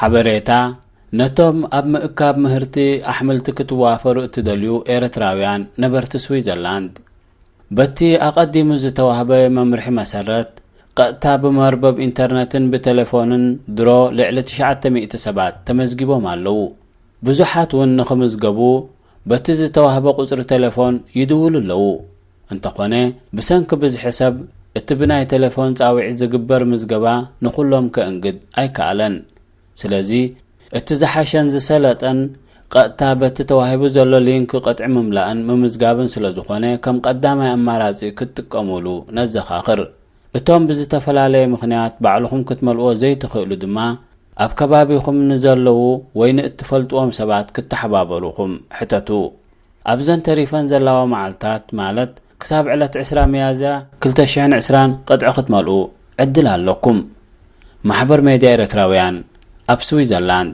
ሓበሬታ ነቶም ኣብ ምእካብ ምህርቲ ኣሕምልቲ ክትዋፈሩ እትደልዩ ኤርትራውያን ነበርቲ ስዊዘርላንድ። በቲ ኣቐዲሙ ዝተዋህበ መምርሒ መሰረት፣ ቀጥታ ብመርበብ ኢንተርነትን ብቴሌፎንን ድሮ ልዕሊ ትሽዓተ ሚእቲ ሰባት ተመዝጊቦም ኣለዉ። ብዙሓት እውን ንኽምዝገቡ በቲ ዝተዋህበ ቁጽሪ ቴሌፎን ይድውሉ ኣለዉ። እንተኾነ፣ ብሰንኪ ብዝሒ ሰብ፣ እቲ ብናይ ቴሌፎን ጻውዒት ዝግበር ምዝገባ ንኹሎም ከእንግድ ኣይከኣለን። ስለዚ፣ እቲ ዝሓሸን ዝሰለጠን ቀጥታ በቲ ተዋሂቡ ዘሎ ሊንክ ቅጥዒ ምምላእን ምምዝጋብን ስለ ዝኾነ፣ ከም ቀዳማይ ኣማራጺ ክትጥቀሙሉ ነዘኻኽር። እቶም ብዝተፈላለየ ምኽንያት ባዕልኹም ክትመልእዎ ዘይትኽእሉ ድማ፣ ኣብ ከባቢኹም ንዘለዉ ወይ ንእትፈልጥዎም ሰባት ክተሓባበሩኹም ሕተቱ። ኣብዘን ተሪፈን ዘለዋ መዓልታት፣ ማለት ክሳብ ዕለት ዕስራ ሚያዝያ ክልተ ሽሕን ዕስራን ቅጥዒ ክትመልኡ ዕድል ኣለኩም። ማሕበር ሜድያ ኤርትራውያን ኣብ ስዊዘርላንድ።